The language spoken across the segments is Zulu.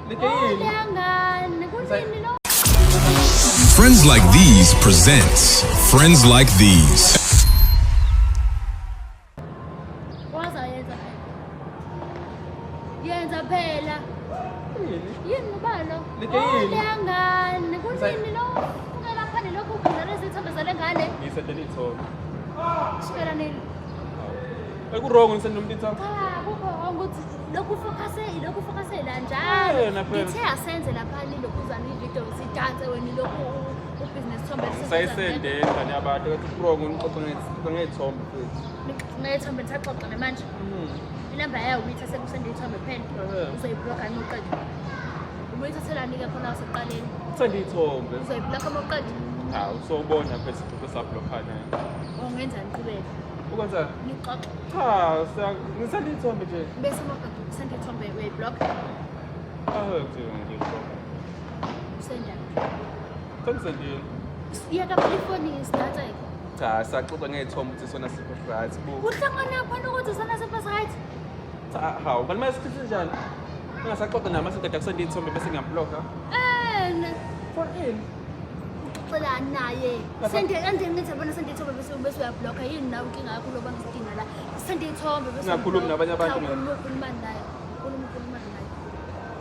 Likeyini. Leyangane kunini lo? Friends Like These presents Friends Like These. Waza yenza phela. Yenza phela. Yini? Yini ngubalo? Likeyini. Leyangane kunini lo? Uke lapha nelokhu ugula lezi thombe zale ngane. Ngisendele iy'thombe. Kusukela nini? Eku-wrong ngisendele umuntu iy'thombe. Cha, kukho wrong ukuthi lokhu ufocuse lokhu ufocuse la njalo. Yena phela. Ngithe asenze lapha nilokhuzana i-video sidanse wena lokhu ubusiness thombe. Ngisayisende ingane yabantu kathi ku-wrong nixoxe ngey'thombe futhi. Ngethombe nisaxoxa namanje. Inamba yayo uyithathe kusende ithombe phela. Uzoyiblocka uma uqeda. Ubuyithathelani-ke khona wasekuqaleni? Send iy'thombe. Uzoyiblocka uma uqeda. Hawu, sowubona phela sibhuke sablockana. Ungenzani niqhubeke? Ukwenza? Nixoxe. Cha, ngisende iy'thombe nje. Bese uma uqeda ukusenda ithombe uyayiblocka. Ah, ngiyibhlocka. Usenda. Sengisendile. Yeka phela ifoni sidanse-ke. Cha, saxoxa ngey'thombe ukuthi sona sipho right. Bu. Kuhlangana khona ukuthi sona sipho right. Cha, hawu, kanti manje sikhithe njani? Ngingasaxoxa nami sengiqeda kusenda iy'thombe bese ngiyabhlocka. Ene. For ini? Uxoxelani naye? Sende kanje ngithi yabona sende ithombe bese bese uyablocka yini nawe inkinga yakho loba ngisidinga la. Sende ithombe bese Ngingakhulumi nabanye abantu Cha, mina. ukhuluma ukhuluma naye. Ukhuluma ukhuluma naye.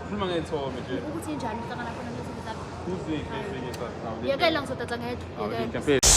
Khuluma ngey'thombe nje. Ukuthi injani uhlangana khona ngezimbi zakho. Kuziphi ezinye zazo? Yekela ngizodansa ngedwa. Yekela. Yekela.